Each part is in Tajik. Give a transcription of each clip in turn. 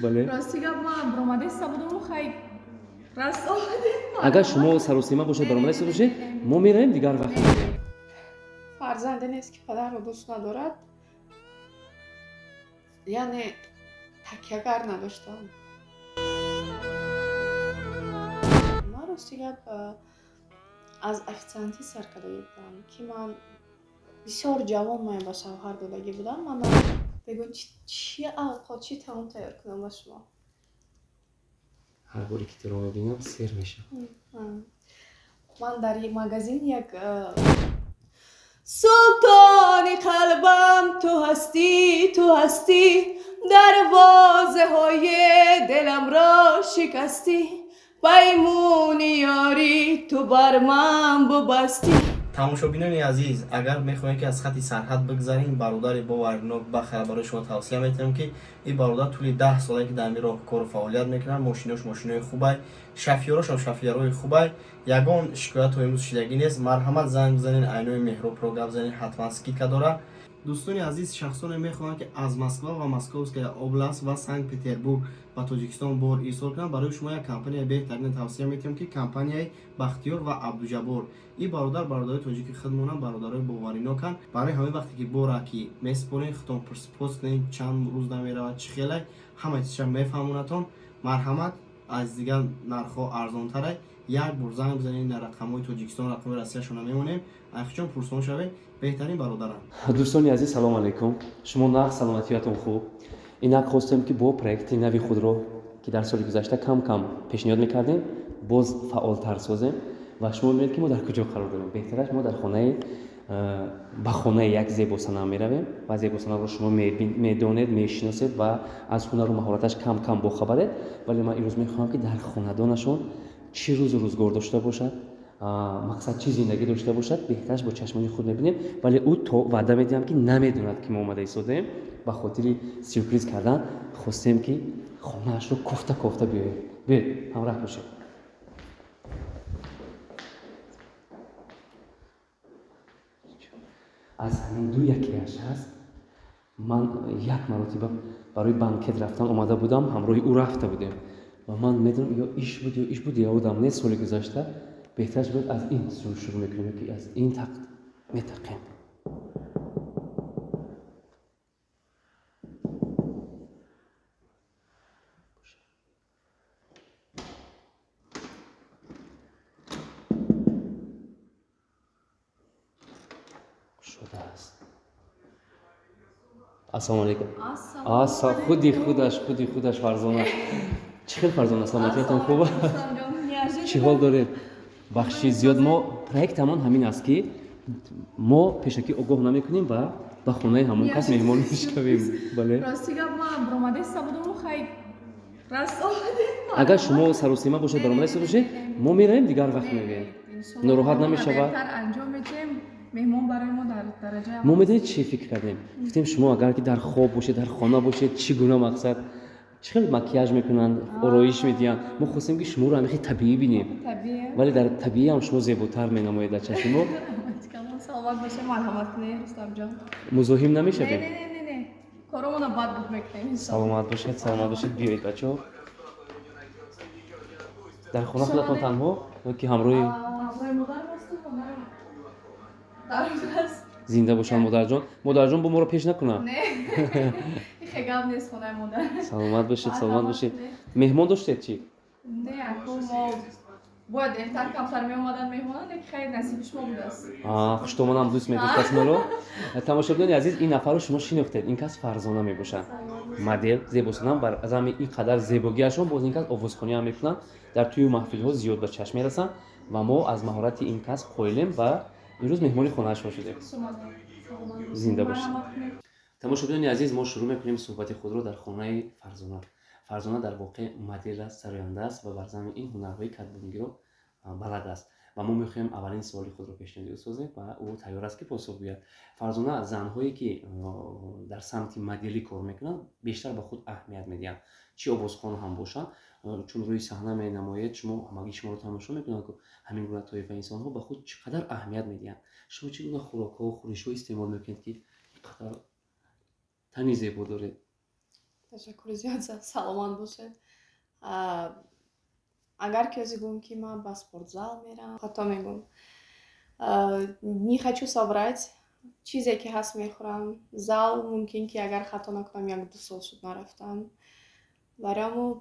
Бале. Рости гап, ман баромадаиста будаму, хай, раст омадем. Агар шумо саросима бошед, баромадаиста бошед, мо меравем, дигар вақт. Фарзанде нест, ки падарро дӯст надорад, яъне такягар надоштам. Ман, рости гап, аз официантӣ сар кардагӣ будам, ки ман бисёр ҷавон ман ба шавҳар додагӣ будам. Ман бегӯ, чӣ авқот, чӣ таом тайёр кунам ба шумо? Ҳар боре ки туро мебинам, сер мешавам. Ман дар магазин як султони қалбам ту ҳастӣ, ту ҳастӣ, дарвозаҳои диламро шикастӣ, паймони ёрӣ ту бар ман бубастӣ. Тамошобинони азиз, агар мехоҳем, ки аз хати сарҳад бигзарем, бародари боваринок Бахара барои шумо тавсия метиҳам, ки ин бародар тӯли 10 солае, ки дар ҳамин роҳ кору фаъолият мекунад. Мошинош мошинои хубай, шофёрошам шофёрои хубай, ягон шикоят то имрӯз шидагӣ нест. Марҳамат, занг бизанед, айнои Меҳробро гап занед, ҳатман скидка дорад. Дӯстони азиз, шахсоне мехоҳанд, ки аз Москва ва Московская область ва Санкт Петербург ба Тоҷикистон бор ирсол кунанд, барои шумо як компанияи беҳтарина тавсия метиҳам, ки компанияи Бахтиёр ва Абдуҷаббор. Ин бародар бародарои тоҷики худмонанд, бародарои бовариноканд. Барои ҳамин вақте ки бора ки месупорен, худтон пурсупос кунед, чанд рӯз намеравад, чӣ хелай, ҳама чизша мефаҳмонатон. Марҳамат, аз дигар нархҳо арзонтарай. Як бор занг бизанед дар рақамҳои Тоҷикистон, рақамҳои Россияшона мемонем, айхчон пурсон шавед. Беҳтарин бародарам. Дӯстони азиз, салому алайкум! Шумо нағз, саломатиятон хуб? Инак хостем, ки бо проекти нави худро, ки дар соли гузашта кам кам пешниҳод мекардем, боз фаъолтар созем. Ва шумо мебинед, ки мо дар куҷо қарор дорем. Беҳтараш, мо дар хонаи ба хонаи як зебосанам меравем ва зебосанамро шумо медонед, мешиносед ва аз ҳунару маҳораташ кам кам бохабаред. Вале ман имрӯз мехоҳам, ки дар хонадонашон чӣ рӯзу рӯзгор дошта бошад, мақсад, чӣ зиндагӣ дошта бошад, беҳтараш бо чашмони худ мебинем. Вале ӯ то ваъда медиҳам, ки намедонад, ки мо омада истодаем. Ба хотири сюрприз кардан хостем, ки хонаашро кофта кофта биёем. Биёед, ҳамроҳ бошед. Аз ҳамин ду якеаш ҳаст. Ман як маротиба барои банкет рафтан омада будам, ҳамроҳи ӯ рафта будем ва ман медонам, ё иш буд, ё иш буд, ёдам нест, соли гузашта. Беҳтараш бояд аз ин шурӯъ мекунем, ки аз ин тақ метақем. Шудааст. Ассалому алайкум! Худи худаш, худи худаш Фарзона. Чӣ хел, Фарзона, саломатиятон хуб? Чӣ ҳол доред? Бахши зиёд, мо проектамон ҳамин аст, ки мо пешакӣ огоҳ намекунем ва ба хонаи ҳамон кас меҳмон мешавем. Бале. Рости гап, ман баромадаиста будаму, хай, раст омадем. Агар шумо саросима бошед, баромадаиста бошед, мо меравем, дигар вақт мегӯем. Нороҳат намешавад? Анҷом медиҳем. Меҳмон барои мо дар дараҷаи Мо медонед, чӣ фикр кардем? Гуфтем, шумо агар ки дар хоб бошед, дар хона бошед, чӣ гуна, мақсад, чӣ хел макияж мекунанд, ороиш медиҳанд. Мо хостем, ки шуморо ҳамихел табиӣ бинем, вале дар табиӣ ҳам шумо зеботар менамоед дар чашми мо. Саломат бошед, марҳамат кунед, Рустамҷон. Музоҳим намешавем? Не, коромона бад буд мекунем. Саломат бошед, саломат бошед. Биёед, бачаҳо. Дар хона худатон танҳо ё ки ҳамроҳи? Ҳамроҳи модарам ҳастам, модарам дар аст. Зинда бошанд модарҷон. Модарҷон бо моро пеш накунанд. Не, ихе гап нест, хонаи модар. Саломат бошед, саломат бошед. Меҳмон доштед, чӣ? Не, ако мо бояд дертар камтар меомаданд меҳмонанд, леки хайр, насиби шумо будааст. Хуштомонам дӯст медоштааст моро. Тамошобинони азиз, ин нафарро шумо шинохтед. Ин кас Фарзона мебошад, модел, зебосанам. Бар азами ин қадар зебогиашон боз ин кас овозхонӣ ҳам мекунанд. Дар тӯю маҳфилҳо зиёд ба чашм мерасанд ва мо аз маҳорати ин кас қоилем ва имрӯз меҳмони хонаашон шудем. Зинда бошед. Тамошобинони азиз, мо шурӯъ мекунем суҳбати худро дар хонаи Фарзона. Фарзона дар воқеъ модел аст, сароянда аст ва бар зами ин ҳунарҳои кадбонгиро балад аст. Ва мо мехоҳем аввалин суоли худро пешниҳоди ӯ созем ва ӯ тайёр аст, ки посух гӯяд. Фарзона, занҳое ки дар самти моделӣ кор мекунанд, бештар ба худ аҳамият медиҳанд, чӣ овозхон ҳам бошанд, чун рӯи саҳна менамоед, шумо ҳамагӣ шуморо тамошо мекунанд. Ҳамин гуна тоифаи инсонҳо ба худ чӣ қадар аҳамият медиҳанд? Шумо чӣ гуна хӯрокҳо, хӯришҳо истеъмол мекунед, ки ин қадар тани зебо доред? Ташаккури зиёд, саломат бошед. Агар ки ози гӯм, ки ман ба спортзал мерам, хато мегӯм. Не хочу соврать, чизе ки ҳаст мехӯрам. Зал мумкин ки, агар хато накунам, 1-2 сол шуд нарафтам. Барои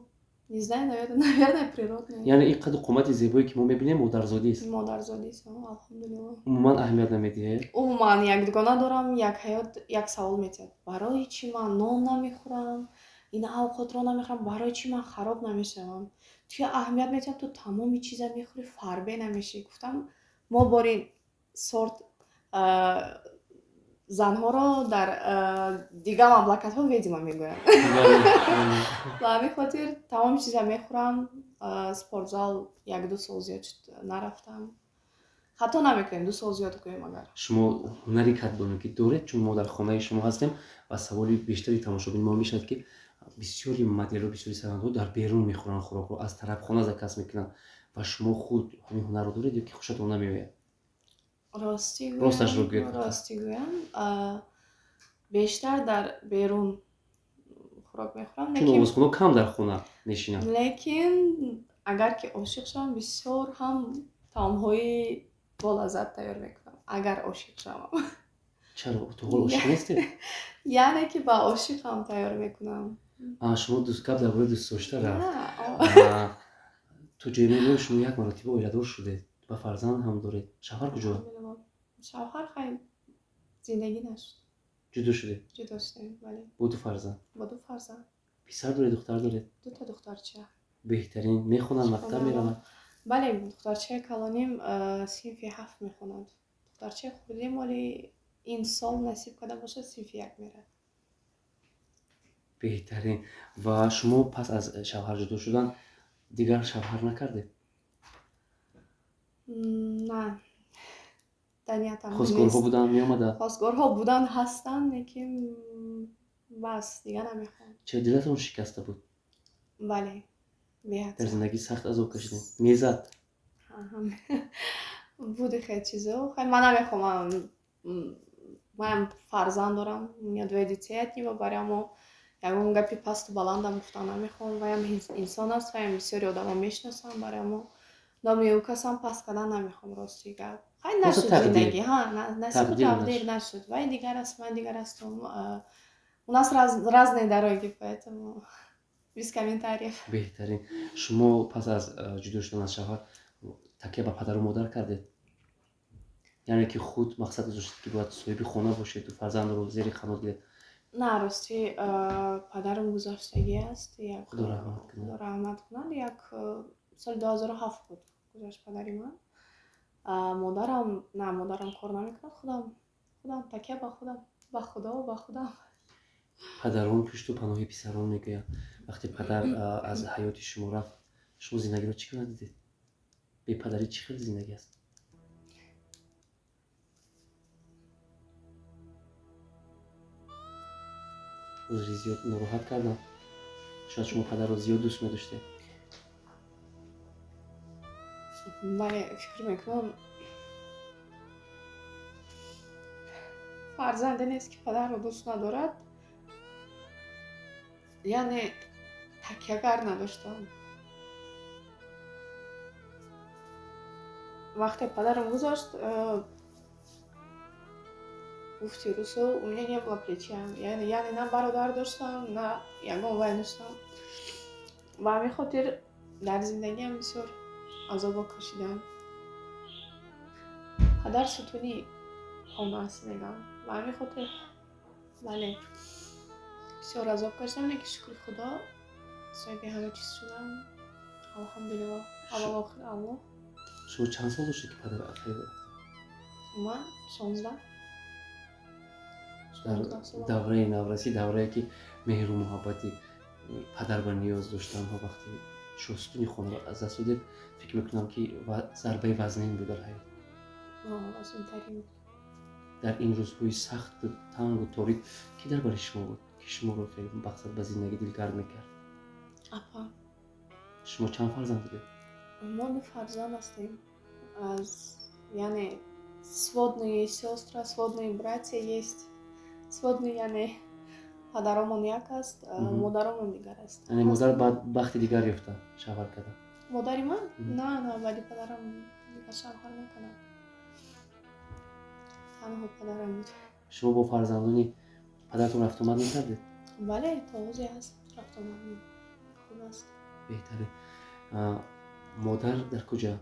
не знаю, наверное, природное. Яъне ин қаду қомати зебое, ки мо мебинем, модарзодист? Модарзодист, алҳамдулилло. Умуман аҳамият намедиҳед? Умуман як дугона дорам, як ҳаёт як савол метиҳад: барои чӣ ман нон намехӯрам, ин авқотро намехӯрам, барои чӣ ман хароб намешавам? Туя аҳамият метиҳам, ту тамоми чиза мехӯрӣ, фарбе намешӣ. Гуфтам, мо бори сорт занҳоро дар дигар мамлакатҳо ведьма мегӯянд. Ба ҳамин хотир тамоми чиза мехӯрам. Спортзал 1-2 сол зиёд шуд нарафтам. Хато намекунем, 2 сол зиёд гӯем агар. Шумо ҳунари кадбонукӣ доред? Чун мо дар хонаи шумо ҳастем ва саволи бештари тамошобини мо мешавад, ки бисёри моделҳо, бисёри сарандаҳо дар берун мехӯранд хӯрокро, аз тарабхона заказ мекунанд, ва шумо худ ҳамин ҳунарро доред ё ки хушатон намеояд? Рости Росташро гӯед. Рости гӯям, бештар дар берун хӯрок мехӯрам. Чун овозхоно кам дар хона мешинанд. Лекин агар ки ошиқ шавам, бисёр ҳам таомҳои болаззат тайёр мекунам, агар ошиқ шавам. Чаро, то ҳол ошиқ нестед? Яъне ки ба ошиқам тайёр мекунам. Шумо гап дар бораи дӯстдошта рафт. То ҷое мегӯям, шумо як маротиба оиладор шудед ва фарзанд ҳам доред. Шавҳар куҷо? Шавҳар, хай, зиндагӣ нашуд. Ҷудо шудед? Ҷудо шудем, бале. Бо ду фарзанд? Бо ду фарзанд. Писар доред, духтар доред? Дута духтарча. Беҳтарин. Мехонанд, мактаб мераванд? Бале, духтарчаи калоним синфи ҳафт мехонад, духтарчаи хурдим оли ин сол насиб карда бошад, синфи як мерад. Беҳтарин. Ва шумо пас аз шавҳар ҷудо шудан дигар шавҳар накардед? На, дар ниятам. Хостгорҳо буданд, меомаданд? Хостгорҳо буданд, ҳастанд, лекин бас, дигар намехоҳам. Чаро, дилатон шикаста буд? Бале, беҳад. Дар зиндагӣ сахт азоб кашидем, мезад? Буди хел чизо. Хай, ман намехоҳам, манам фарзанд дорам, у меня двое детей от него, барои мо ягон гапи пасту баландам гуфтан намехоҳам. Ваям инсон аст, ваям бисёри одамо мешиносам, барои мо номи ӯ касам паст кардан намехоҳам, рости гап. Хай, нашуд зиндагӣ, насибу тақдир нашуд. Вай дигар аст, ман дигар ҳастам, у нас разные дороги, поэтому без комментариев. Беҳтарин. Шумо пас аз ҷудо шудан аз шавҳар такя ба падару модар кардед, яъне ки худ мақсад гузоштед, ки бояд соҳиби хона бошеду фарзандро зери қанот гиред? На, ростӣ, падарам гузаштагӣ аст. Худо раҳмат кунад. Худо раҳмат кунад. Як соли 2007 буд гузашт падари ман. Модарам на, модарам кор намекунад. Худам такя ба худам, ба Худо, ба худам. Падарон пушту паноҳи писарон мегӯянд. Вақте падар аз ҳаёти шумо рафт, шумо зиндагиро чӣ гуна дидед? Бепадарӣ чӣ хел зиндагӣ аст? Узри зиёд, нороҳат кардам. Шояд шумо падарро зиёд дӯст медоштед. Бале, фикр мекунам, фарзанде нест, ки падарро дӯст надорад. Яъне такягар надоштам. Вақте падарам гузашт, гуфти русо, у меня не было плеча, яъне на бародар доштам, на ягон вай доштам. Ба ҳамин хотир дар зиндагиам бисёр азобо кашидам. Падар сутуни хона аст, мегӯям. Ба ҳамин хотир, бале, бисёр азоб кашидам, лекин, шукри Худо, соҳиби ҳама чиз шудам, алҳамдулилло. Аввал охир Аллоҳ. Шумо чанд сол доштед, ки падар аз ҳаёт рафт? Ман 16. Дар давраи наврасӣ, даврае ки меҳру муҳаббати падар ба ниёз доштанҳо, вақте шумо сутуни хонаро аз даст додед, фикр мекунам, ки зарбаи вазнин буд дар ҳаёт. Вазнинтарин. Дар ин рӯзҳои сахту тангу торик кӣ дар бари шумо буд, ки шуморо хеле мақсад ба зиндагӣ дилгарм мекард? Апа. Шумо чанд фарзанд будед? Мо ду фарзанд ҳастем. Аз, яъне, сводные сёстры, сводные братья есть, сводные, яъне Падаромон як аст, модаромон дигар аст. Яъне модар баъд бахти дигар ёфта, шавҳар карда? Модари ман? На, баъди падарам дигар шавҳар накардам, танҳо падарам буд. Шумо бо фарзандони падаратон рафтуомад мекардед? Бале, то ҳозе ҳаст рафтуомад, хуб аст. Беҳтаре. Модар дар куҷа,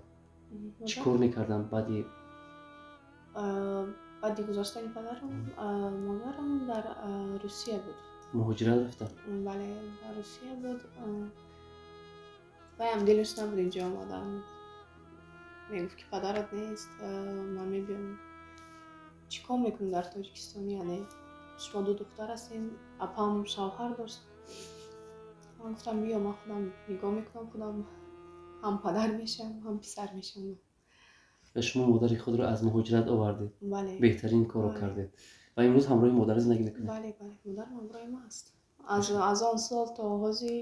чӣ кор мекарданд баъди? Баъди гузаштани падарам модарам дар Русия буд. Муҳоҷират рафта? Бале, дар Русия буд. Ваям дилаш набуд инҷо омадан, мегуфт, ки падарат нест, ман мебиём, чӣ кор мекунӣ дар Тоҷикистон? Яъне шумо ду духтар ҳастем, апам шавҳар дошт. Ман гуфтам, биё, ман худам нигоҳ мекунам, худам ҳам падар мешавам, ҳам писар мешавам. Ва шумо модари худро аз муҳоҷират овардед? Бале. Беҳтарин корро кардед. Ва имрӯз ҳамроҳи модар зиндагӣ мекунед? Бале, модарам ҳамроҳи ман аст. Аз он сол то ҳозир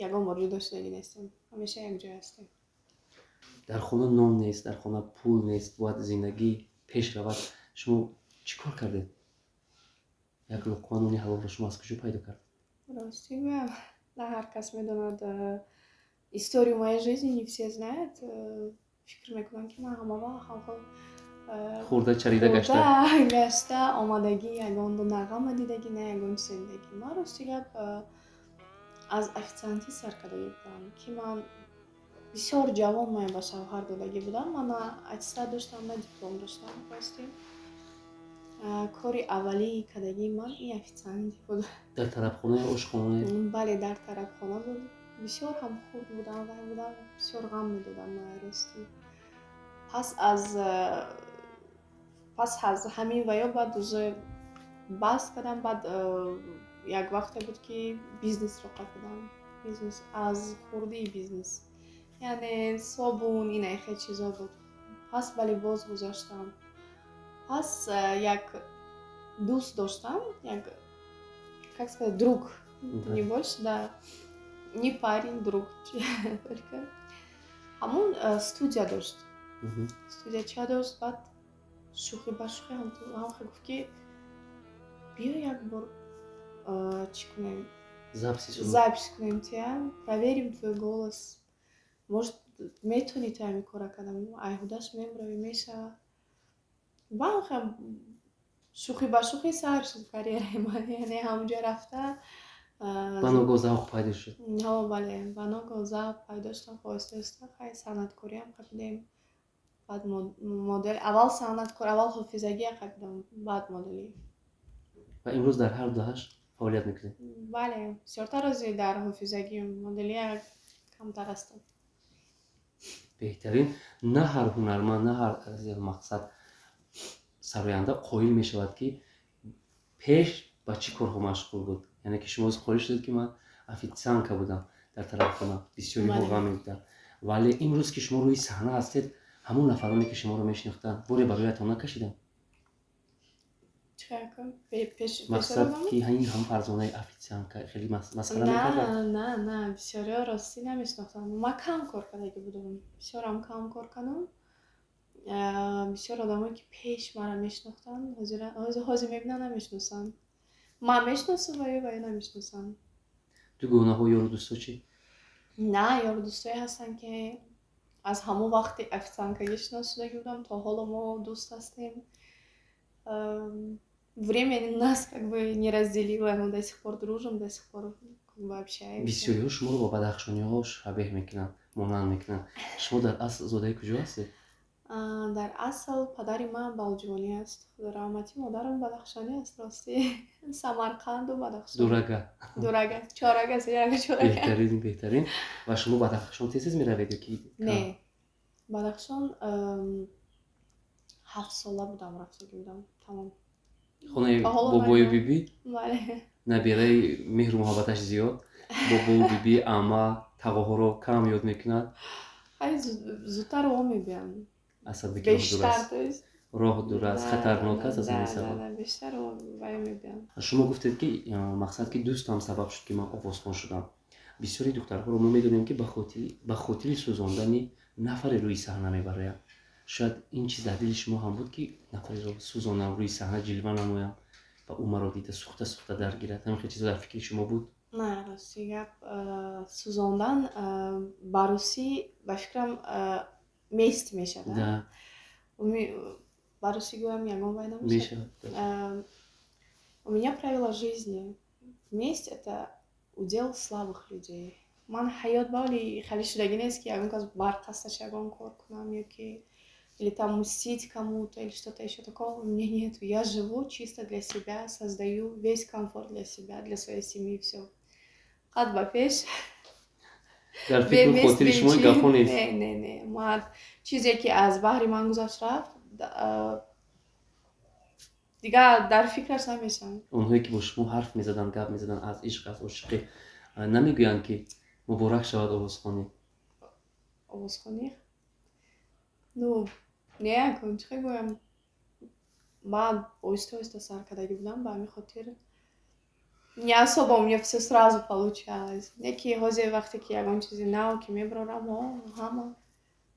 ягон бор ҷудо шудагӣ нестем, ҳамеша якҷоя ҳастем. Дар хона нон нест, дар хона пул нест, бояд зиндагӣ пеш равад. Шумо чӣ кор кардед? Як луқма нони ҳалолро шумо аз куҷо пайдо кардед? Рости гӯям, на ҳар кас медонад историю моей жизни, не все знают. Фикр мекунанд, ки ман ҳамавақт ҳамхел хӯрда, чарида гашта. Хӯрда гашта омадагӣ, ягон на ғама дидагӣ, на ягон чизе дидагӣ. Ман, рости гап, аз официантӣ сар кардагӣ будам, ки ман бисёр ҷавон ман ба шавҳар додагӣ будам. Ман на аттестат доштам, на диплом доштам. Рости, кори аввалии кардагии ман ин официантӣ буд. Дар тарабхона ё ошхона? Бале, дар тарабхона буд. Бисёр ҳам хурд будам, вай будам, бисёр ғам медодам ман, ростӣ. Пас аз ҳамин ваё баъд уже бас кардам. Баъд як вақте буд, ки бизнесро қапидам. Бизнес, аз хурдии бизнес, яъне собун, ина хел чизо буд. Пас бале, боз гузаштам. Пас як дӯст доштам, як, как сказать, друг, не больше, да, не парень, друг только. Ҳамун студия дошт, студияча дошт. Баъд шӯхӣ ба шӯхӣ ҳамхел гуфт, ки биё, як бор чӣ кунем, запись кунем тия, проверим твой голос, может, метавонӣ ту ҳамин кора кардам, айҳудаш мебуравӣ, мешавад. Баъд шӯхӣ ба шӯхӣ сар шуд карьераи ман, яъне ҳамонҷо рафта. Ба ногоҳ завқ пайдо шуд? Ҳо, бале, ба ногоҳ завқ пайдо шуд. Оҳиста оҳиста хай санъаткориам қапидем, баъд модел. Аввал санъаткор, аввал ҳофизагия қапидам, баъд моделӣ. Ва имрӯз дар ҳар дуҳаш фаъолият мекунед? Бале, бисёртар ози дар ҳофизагӣ, моделия камтар ҳастам. Беҳтарин. На ҳар ҳунарманд, на ҳар мақсад сароянда қоил мешавад, ки пеш ба чӣ корҳо машғул буд. Яъне ки шумо қоил шудед, ки ман официантка будам дар тарабхона, бисёриҳо ғам медиданд. Вале имрӯз ки шумо рӯи саҳна ҳастед, ҳамон нафароне, ки шуморо мешинохтанд, боре ба рӯятон накашиданд? Мақсад, ки ин ҳам Фарзонаи официантка, хеле масхара мекарданд? На, бисёриҳо ростӣ намешинохтанд. Ман кам кор кардагӣ будам, бисёрам кам кор кардам. Бисёр одамое, ки пеш маро мешинохтанд, ҳозир мебинанд, намешиносанд. Ман мешиносам ваё намешиносанд. Дугонаҳо, ёру дӯсто чӣ? На, ёру дӯстое ҳастанд, ки аз ҳамон вақти официанткагӣ шинос шудагӣ будам, то ҳоло мо дӯст ҳастем. Время нас как бы не разделило, мы до сих пор дружим, до сих пор как бы общаемся. Бисёриҳо шуморо бо бадахшониҳо шабеҳ мекунанд, монанд мекунанд. Шумо дар асл зодаи куҷо ҳастед? Дар асл падари ман балҷувонӣ аст, худо раҳматӣ, модарам бадахшонӣ аст, ростӣ, Самарқанду Бадахшон. Дурага. Дурага, чорага, серага, чорага. Беҳтарин, беҳтарин. Ва шумо Бадахшон тез тез меравед ё ки? Не, Бадахшон 7 сола будам, рафтагӣ будам, тамом. Хонаи То ҳоло бобою наёдам. биби? Бале. Набираи меҳру муҳаббаташ зиёд, бобову биби, амма, тағоҳоро кам ёд мекунад. Хай, зудтар о мебиям. Асабе ки роҳ дур Бештар, аст. то есть. Роҳ дур аст, хатарнок аст, аз да, ҳамин да, сабаб. Да, бештар вай мебиям. Шумо гуфтед, ки мақсад, ки дӯстам сабаб шуд, ки ман овозхон шудам. Бисёри духтарҳоро мо медонем, ки ба хотири сӯзондани нафаре рӯи саҳна мебароянд. Шояд ин чиз дар дили шумо ҳам буд, ки нафареро сӯзонам, рӯи саҳна ҷилва намоям. Ва ӯ маро дида, сӯхта сӯхта даргирад. Ҳамин хел чизо дар фикри шумо буд? На, рости гап, сӯзондан ба русӣ, ба фикрам, месть мешавад. Да. Ба русӣ гӯям, ягон вай намешавад? Мешавад. У меня правило жизни: месть — это удел слабых людей. Ман ҳаёт бавли хеле шудагӣ нест, ки ягон кас барқасташ ягон кор кунам ё ки или там мстить кому-то, или что-то еще такого у меня нет. Я живу чисто для себя, создаю весь комфорт для себя, для своей семьи, все. Қад ба пеш. Дар фикру хотири шумо ин гапҳо нест? Не, не, не, ман чизе ки аз баҳри ман гузашт, рафт, дигар дар фикраш намешавам. Онҳое ки бо шумо ҳарф мезаданд, гап мезаданд аз ишқ, аз ошиқӣ, намегӯянд, ки муборак шавад овозхонӣ? Овозхонӣ? Ну, не, акун чӣ гӯям, ман оҳиста оҳиста сар кардагӣ будам, ба ҳамин хотир не особо у меня всё сразу получалось. Не ки ҳозир, вақте ки ягон чизи нав ки мебарорам, ҳама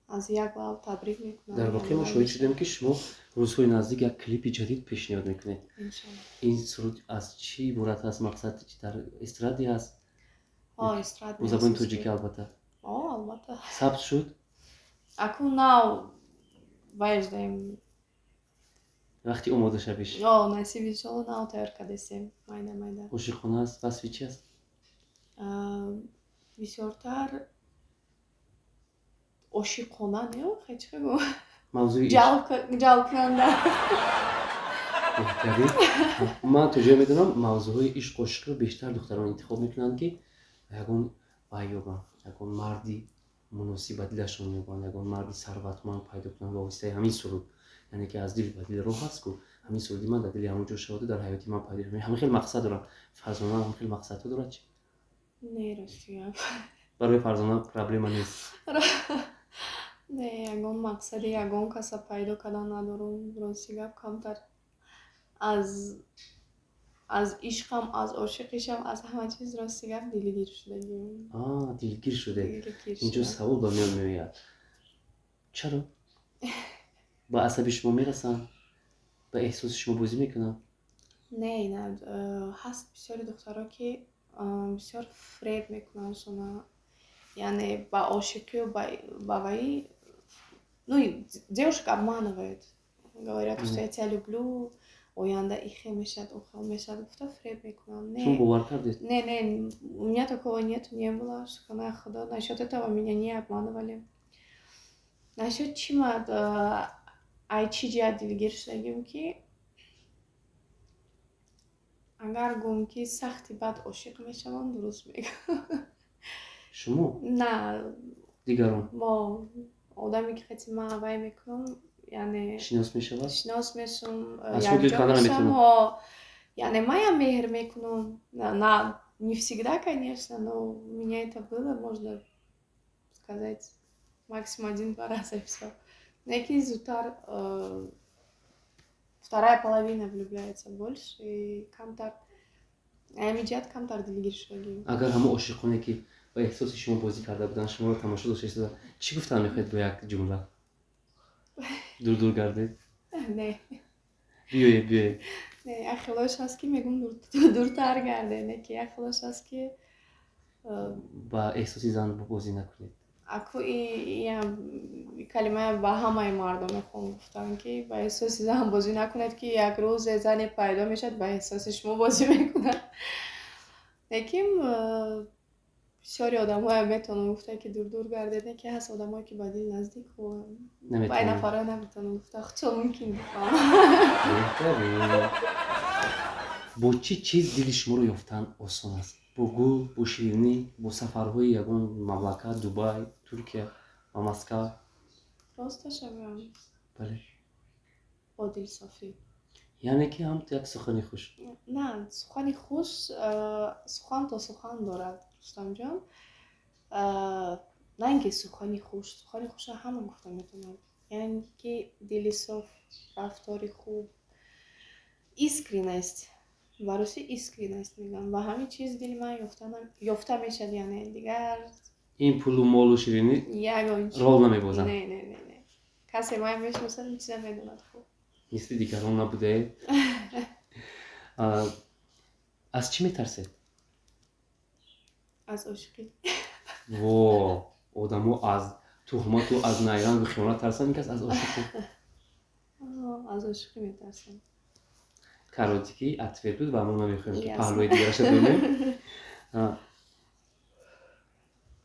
аз як лав табрик мекунанд. Дар воқеъ мо шоҳид шудем, ки шумо рӯзҳои наздик як клипи ҷадид пешниҳод мекунед. Иншалло. Ин суруд аз чӣ иборат аст? Мақсад дар эстрадӣ аст? Эстрадный. Бо забони тоҷикӣ, албатта? О, албатта. Сабт шуд? Акун нав вайждаем. Вақти омода шавиш? О, насиб, иншолло, нав тайёр кардесем, майда майда. Ошиқона аст? Васфи чи аст? Бисёртар ошиқона не, хе, чӣ гӯ? Мавзӯи ишқ. Ҷалбкунанда. Беҳтарин. Ман то ҷое медонам, мавзӯъҳои ишқу ошиқиро бештар духтарон интихоб мекунанд, ки ягон вай ёбанд, ягон марди муносиб ба дилашон ёбанд, ягон марди сарватманд пайдо кунанд ба воситаи ҳамин суруд, яъне ки аз дил ба дил роҳ аст ку, ҳамин суруди ман дар дили ҳамон ҷо шаваду дар ҳаёти ман пайдо шавад. Ҳамин хел мақсад дорам. Фарзона ҳамин хел мақсадҳо дорад чи? Не, рости гап. Барои Фарзона проблема нест? Не, ягон мақсади ягон каса пайдо кардан надорум. Рости гап, камтар аз ишқам, аз ошиқишам, аз ҳама чиз, рости гап, дилгир шудагим. Дилгир шуде? Дилгир Инҷо шудам. савол ба миён меояд: чаро? Ба асаби шумо мерасанд, ба эҳсоси шумо бозӣ мекунанд? Не, на, ҳаст бисёри духтаро, ки бисёр фреб мекунанд шуна, яъне ба ошиқию ба ваи, ну, девушек обманывают, говорят, что я тебя люблю, оянда и хел мешавад, о хел мешавад, гуфта фреб мекунанд. Шумо Не. бовар кардед? Не, не, у меня такого нету, не было, шукрона Худо. Насчет этого меня не обманывали. Насчет чӣ ма ай чӣ ҷиҳат дилгир шудагим, ки агар гӯм, ки сахти бад ошиқ мешавам, дуруст мегӯям. Шумо? На. Дигарон? Мо одаме ки хати ман вай мекунам, яъне Шинос мешавад? Шинос мешавам, Аз шумо дил якҷо канда мешавам. наметавонад? Ҳо, яъне маям меҳр мекунам. На, не всегда, конечно, но у меня это было, можно сказать, максимум один-два раза, и всё. Неки зудтар вторая половина влюбляется больше и камтар ҳамин ҷиҳат камтар дилгир шудагим. Агар ҳамон ошиқоне, ки ба эҳсоси шумо бозӣ карда буданд, шуморо тамошо дошта истода, чӣ гуфтан мехоҳед бо як ҷумла? Дур дур гардед? Не. Биёед, биёед. Не, як хелош ҳаст, ки мегӯм, дуртар гарде, не ки як хелош ҳаст, ки Ба эҳсоси зан бозӣ накунед. Аку иам калимая ба ҳамаи мардон мехоҳам гуфтан, ки ба эҳсоси зан бозӣ накунед, ки як рӯзе зане пайдо мешавад, ба эҳсоси шумо бозӣ мекунад. Лекин бисёри одамҳоям метавонам гуфта, ки дур-дур гардед, не ки ҳаст одамое, ки ба дил наздик, вай Наметавонед. нафарро наметавонам гуфта, худшон мумкин бифаҳмам. Беҳтарин. Бо чӣ чиз дили шуморо ёфтан осон аст? Бо гул, бо ширинӣ, бо сафарҳои ягон мамлакат, Дубай, Туркия ва Москав? Росташа гӯям? Бале. Бо дилсофӣ. Яъне ки ҳам як сухани хуш? На, сухани хуш, сухан то сухан дорад, Рустамҷон. На ин ки сухани хуш, сухани хушро ҳама гуфта метавонад, яъне ки дили соф, рафтори хуб, искренность, ба русӣ искренность мегӯям, ба ҳамин чиз дили ман ёфта мешавад, яъне дигар Ин пулу молу ширинӣ ягон чиз рол намебозанд? Не, не, не, не, касе ман мешиносад, ин чиза медонад хуб. Мисли дигарон набудаед. Аз чӣ метарсед? Аз ошиқӣ. Во, одамо аз туҳмату аз найрангу хиёнат тарсанд, ин кас аз ошиқӣ. Аз ошиқӣ метарсам. Короткий ответ буд ва мо намехоҳем, ки паҳлӯи дигараша донем.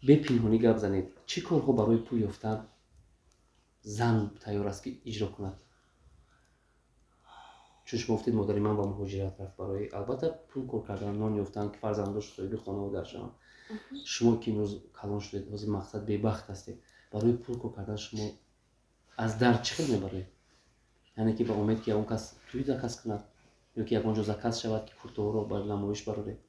Бепинҳонӣ гап занед: чӣ корҳо барои пул ёфтан зан тайёр аст, ки иҷро кунад? Чун шумо гуфтед, модари ман ба муҳоҷират рафт барои, албатта, пул кор кардан, нон ёфтан, ки фарзандош соҳиби хонаву дар шаванд. Шумо ки имрӯз калон шудед, ҳозир, мақсад, бебахт ҳастед, барои пул кор кардан шумо аз дард чӣ хел мебароед? Яъне ки ба умед, ки ягон кас тӯй заказ кунад ё ки ягон ҷо заказ шавад, ки куртоҳоро ба намоиш бароред?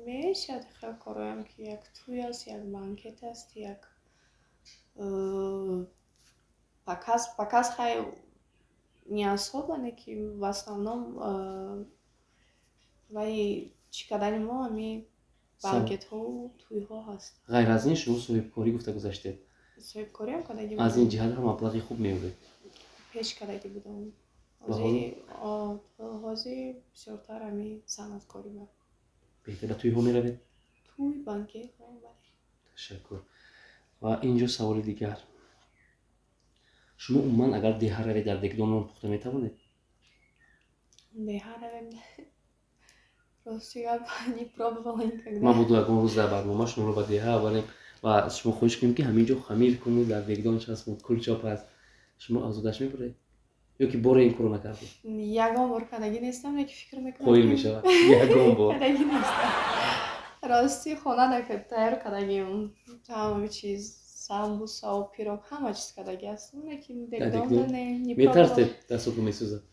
Мешавад хел корҳоям, ки як тӯй аст, як банкет аст, як показ. Показ хай, не особо, не ки в основном вай чӣ кардани мо ҳами банкетҳову тӯйҳо ҳаст. Ғайр аз ин, шумо соҳибкорӣ гуфта гузаштед. Соҳибкориам кардагӣ. Аз ин ҷиҳат ҳам маблағи хуб меёбед? Пеш кардагӣ будам. Ҳозир бисёртар ҳами санъаткорӣ ба. Беҳтар, ба тӯйҳо меравед? Тӯй, банкет, бале. Ташаккур. Ва инҷо саволи дигар: шумо умуман, агар деҳа равед, дар дегдон нон пухта метавонед? Деҳа равем, рости гап, не пробовала никогда. Мабодо ягон рӯз дар барнома шуморо ба деҳа аввалем ва аз шумо хоҳиш кунем, ки ҳамин ҷо хамир кунед, дар дегдон часпон, кулчоп ҳаст, шумо аз удаш мебуред ё ки боре ин корро накардед? Ягон бор кардагӣ нестам, леки фикр мекунам. Қоил мешавад ягон бор. Кардагӣ нестам, рости. Хона тайёр кардагим, тамоми чиз, самбусау, пирог, ҳама чиз кардагӣ ҳастам, лекин дегдон не. Метарсед, дастотон месӯзад?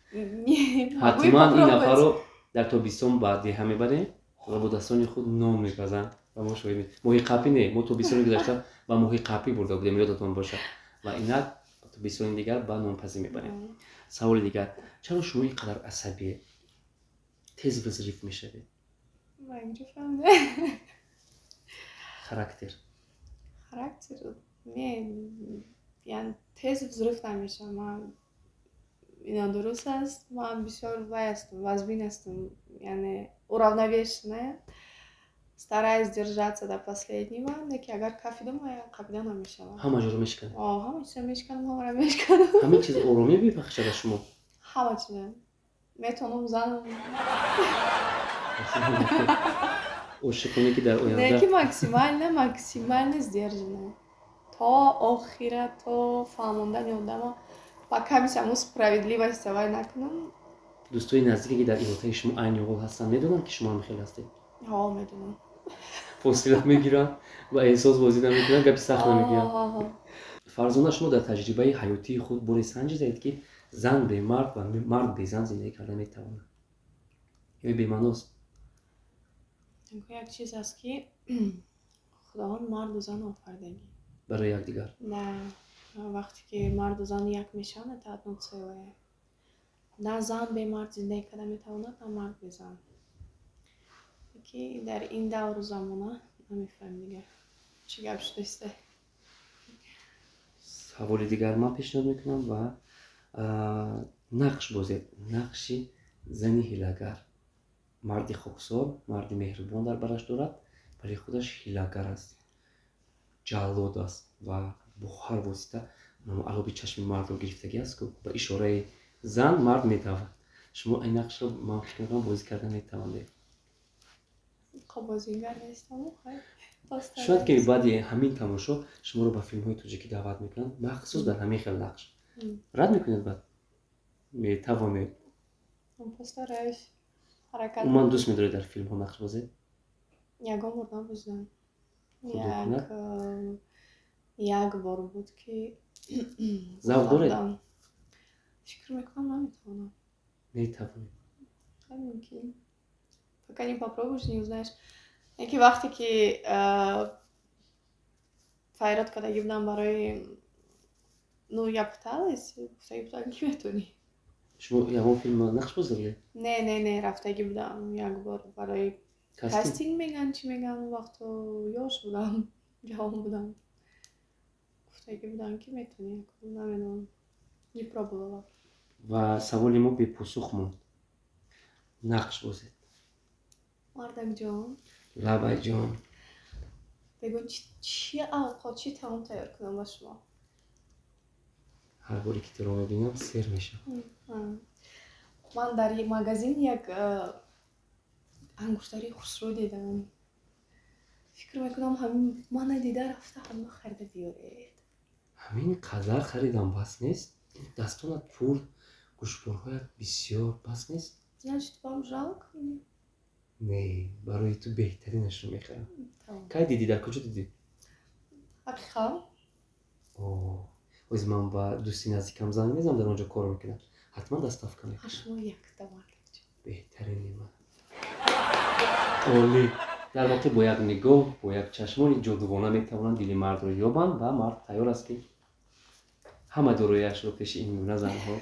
Ҳатман ин нафарро дар тобистон ба деҳа мебарем ва бо дастони худ нон мепазанд ва мо шоҳид. Моҳи қапӣ не, мо тобистони гузашта ба моҳи қапӣ бурда будем, ёдатон бошад, ва инак тобистони дигар ба нонпазӣ мебарем. Саволи дигар: чаро шумо ин қадар асабие, тез взрыв мешавед? Характер. Характер не, яъне тез взрыв намешавам ман. Ина дуруст аст, ман бисёр вай ҳастам, вазбин ҳастам, яъне уравновешенная, стараюсь держаться до последнего, лекин агар кафидам, қапида намешавам. Ҳама ҷоро мешиканед? Ҳама чизро мешиканам, ҳамаро мешиканам. Ҳамин чиз оромӣ мебахшад ба шумо? Ҳама чиза метавонам занам. Ошиқоне, ки дар оянда Не ки максимально, максимально сдержанная то охира, то фаҳмондани одама, пока мисаму справедливость вай накунам. Дӯстои наздике, ки дар иҳотаи шумо айни ҳол ҳастанд, медонанд, ки шумо ҳам хел ҳастед? Ҳо, медонам. Фосила мегиранд ва эҳсос бозӣ намекунанд, гапи сахт намегӯянд. Фарзона, шумо дар таҷрибаи ҳаётии худ боре санҷидаед, ки зан бемард ва мард безан зиндагӣ карда метавонад ё бемаъност? Як чиз аст, ки Худованд марду зан офаридагӣ. Барои якдигар. Да, вақте ки марду зан як мешаванд, это одно целое. На зан бе мард зиндагӣ карда метавонад, на мард бе зан. Ки дар ин давру замона намефаҳмем дигар, чӣ гап шудааст. Саволи дигар ман пешниҳод мекунам ва нақш бозед, нақши зани ҳилагар. Марди хоксор, марди меҳрубон дар бараш дорад, вале худаш ҳилагар аст, ҷаллод аст ва бо ҳар восита алоби чашми мардро гирифтагӣ аст, ку ба ишораи зан мард метавад. Шумо ин нақшро, ман фикр мекунам, бозӣ карда метавонед. Бозингар нестаму, хай. Шояд, ки баъди ҳамин тамошо шуморо ба филмҳои тоҷикӣ даъват мекунанд, махсус дар ҳамин хел нақш. Рад мекунед? Баъд метавонед. Постараюсь, ҳаракат. Умуман, дӯст медоред дар филмҳо нақш бозед? Ягон бор набозидам. Як бор буд, ки Завқ доред? Фикр мекунам, наметавонам. Метавонед. Мумкин, пока не попробуешь, не узнаешь. Яке вақте ки файрод кардагӣ будам барои, ну, я пыталась, гуфтагӣ будам, ки метавонӣ. Шумо ягон филм нақш бозидед? Не, не, не, рафтагӣ будам як бор барои кастинг меган, чӣ меган, он вақто ёш будам, ҷавон будам. Гуфтагӣ будам, ки метавонӣ, намедонам, не пробовала. Ва саволи мо бепосух монд. Нақш бозед. Мардакҷон. Лабайҷон. Бегӯ, чӣ авқот, чӣ таом тайёр кунам ба шумо? Ҳар боре ки туро мебинам, сер мешавам. Ман дар магазин як ангуштарии хушрӯ дидам. Фикр мекунам, ҳамин мана дида рафта, ҳама харида биёред. Ҳамин қадар харидам, бас нест? Дастонат пур, гӯшворҳоят бисёр, бас нест? Значит, вам жалко меня? Не, барои ту беҳтаринашро мехарам. Тамом. Кай дидӣ, дар куҷо дидӣ? Ҳақиқат. Оз ман ба дӯсти наздикам занг мезанам, дар он ҷо кор мекунад, ҳатман доставка мекунад. Шумо якта, мардакҷон. Беҳтарини ман, олӣ. Дар воқеъ, бо як нигоҳ, бо як чашмони ҷодувона метавонанд дили мардро ёбанд ва мард тайёр аст, ки ҳама дорояшро пеши ин гуна занҳо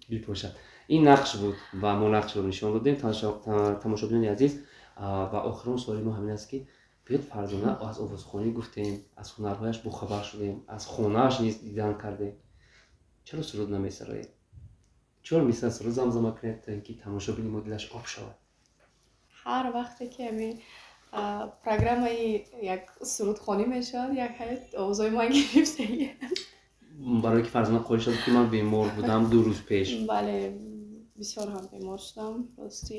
бипошад. Ин нақш буд ва мо нақшро нишон додем. Тамошобинони азиз, ва охирон суоли мо ҳамин аст, ки биёд, Фарзона аз овозхонӣ гуфтем, аз ҳунарҳояш бохабар шудем, аз хонааш низ дидан кардем. Чаро суруд намесароед? Чор мисра суруд замзама кунед, то ин ки тамошобини мо дилаш об шавад. Ҳар вақте ки ҳамин программаи як сурудхонӣ мешавад, як ҳаят овозои ман гирифтагӣ. Барое ки Фарзона қоил шуд, ки ман бемор будам 2 рӯз пеш. Бале, бисёр ҳам бемор шудам, ростӣ.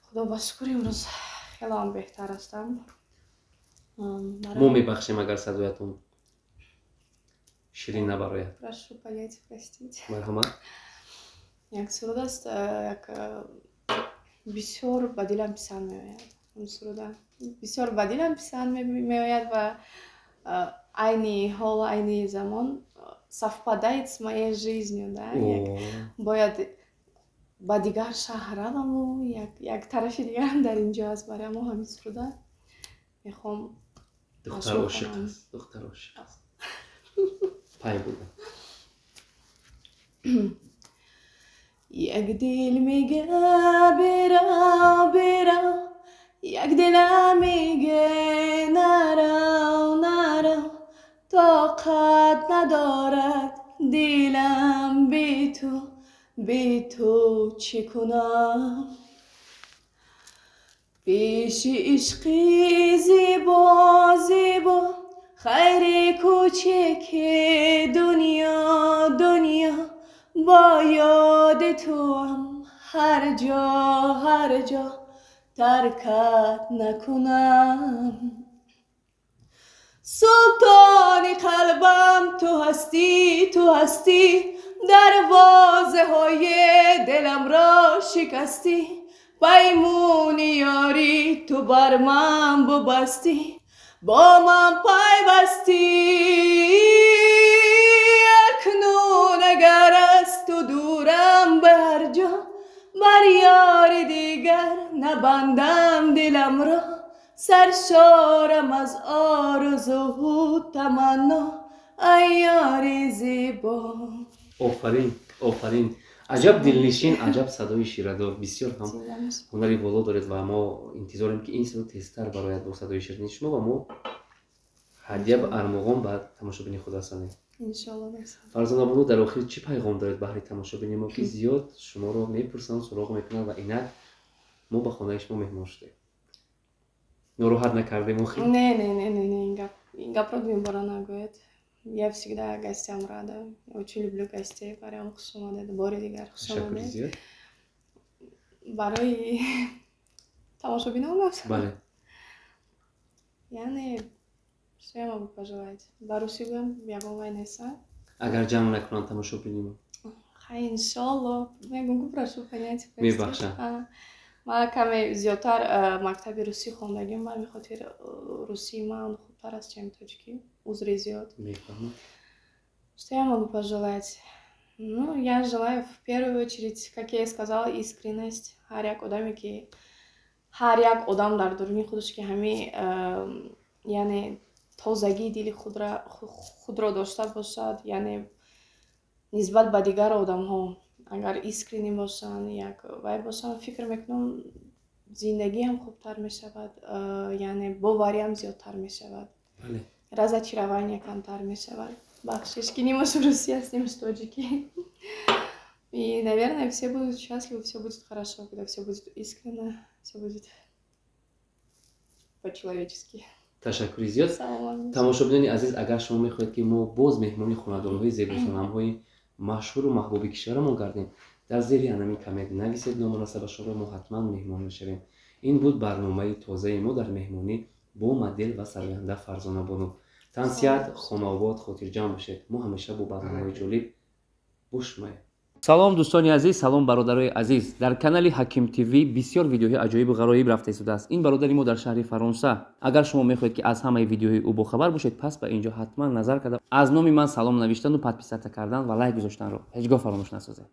Худо ба шукр, имрӯз хеле ҳам беҳтар ҳастам. Мо мебахшем, агар садоятон ширин набарояд. Прошу понять, простить. Марҳамат. Як суруд аст, як бисёр ба дилам писанд меояд. Он суруда бисёр ба дилам писанд меояд ва айни ҳол, айни замон совпадает с моей жизнью, да. Як бояд ба дигар шаҳр раваму як тарафи дигарам дар инҷо аст. Барои мо ҳамин суруда мехоҳам. Духтар ошиқ аст, духтар ошиқ аст. Пай будам. Як дил мега: бирав, бирав, як дилам меге: нарав, нарав. Тоқат надорад дилам би ту, би ту чӣ кунам? Пеши ишқи зебо, зебо, хайри кӯчики дунё, дунё, бо ёди туам ҳар ҷо, ҳар ҷо, таркат накунам. Султони қалбам ту ҳастӣ, ту ҳастӣ, дарвозаҳои диламро шикастӣ, паймони ёрӣ ту бар ман бубастӣ, бо ман пайвастӣ. Акнун агар аз ту дурам ба ҳар ҷо, бар ёри дигар набандам диламро. Саршорам аз орзуву таманно, ай ёри зебо. Офарин, офарин, аҷаб дилнишин, аҷаб садои ширадор, бисёр ҳам ҳунари воло доред ва мо интизорем, ки ин садо тезтар барояд бо садои ширини шумо ва мо ҳадя ба армуғон ба тамошобини худ расонем. Иншолло. Фарзона бону, дар охир чӣ пайғом доред баҳри тамошобини мо, ки зиёд шуморо мепурсанд, суроғ мекунанд ва инак мо ба хонаи шумо меҳмон шудем? Нороҳат накардем охир? Не, не, не, не, не, ин гапро дуюмбора нагӯед. Я всегда гостям рада. Я очень люблю гостей. Бароям хуш омадед, бори дигар хуш Ташаккури омадед. зиёд. Барои тамошобинон гуфтам? Бале. Яъне, что я могу пожелать? Ба русӣ гӯям, ягон вай неста? Агар ҷамъ накунанд тамошобини мо. Хай, иншолло, мегӯм ку, прошу понять. Мебахшам. Ман каме зиёдтар мактаби русӣ хондагим, ба ҳамин хотир русии ман хубтар аст, чем тоҷикӣ. Узри зиёд. Мефаҳмам. Что я могу пожелать? Ну, я желаю в первую очередь, как я и сказала, искренность. Ҳар як одаме ки, ҳар як одам дар дуруни худаш ки ҳами яъне тозагии дили худро дошта бошад, яъне нисбат ба дигар одамҳо агар искренний бошанд, як вай бошанд, фикр мекунам, зиндагиам хубтар мешавад, яъне бовариам зиёдтар мешавад, разочарование камтар мешавад. Бахшиш, ки нимаш русӣ аст, нимаш тоҷикӣ. И, наверное, все будут счастливы, все будет хорошо, когда все будет искренно, все будет по-человечески. Ташаккури зиёд. Салом. Тамошобинони азиз, агар шумо мехоҳед, ки мо боз меҳмони хонадонҳои зебосанамҳои машҳуру маҳбуби кишварамон гардем, дар зери анами коммент нависед ному насабашонро, мо ҳатман меҳмон мешавем. Ин буд барномаи тозаи мо дар меҳмонӣ бо модел ва сароянда Фарзона Бону. Тансиҳат, хонаобод, хотирҷамъ бошед. Мо ҳамеша бо барномаҳои ҷолиб бо шумоем. Салом, дӯстони азиз, салом, бародарои азиз. Дар канали Ҳаким ТВ бисёр видеоҳои аҷоибу ғароиб рафта истодааст. Ин бародари мо дар шаҳри Фаронса. Агар шумо мехоҳед, ки аз ҳамаи видеоҳои ӯ бохабар бошед, пас ба инҷо ҳатман назар карда, аз номи ман салом навиштану подписаться кардан ва лайк гузоштанро ҳеҷ гоҳ фаромӯш насозед.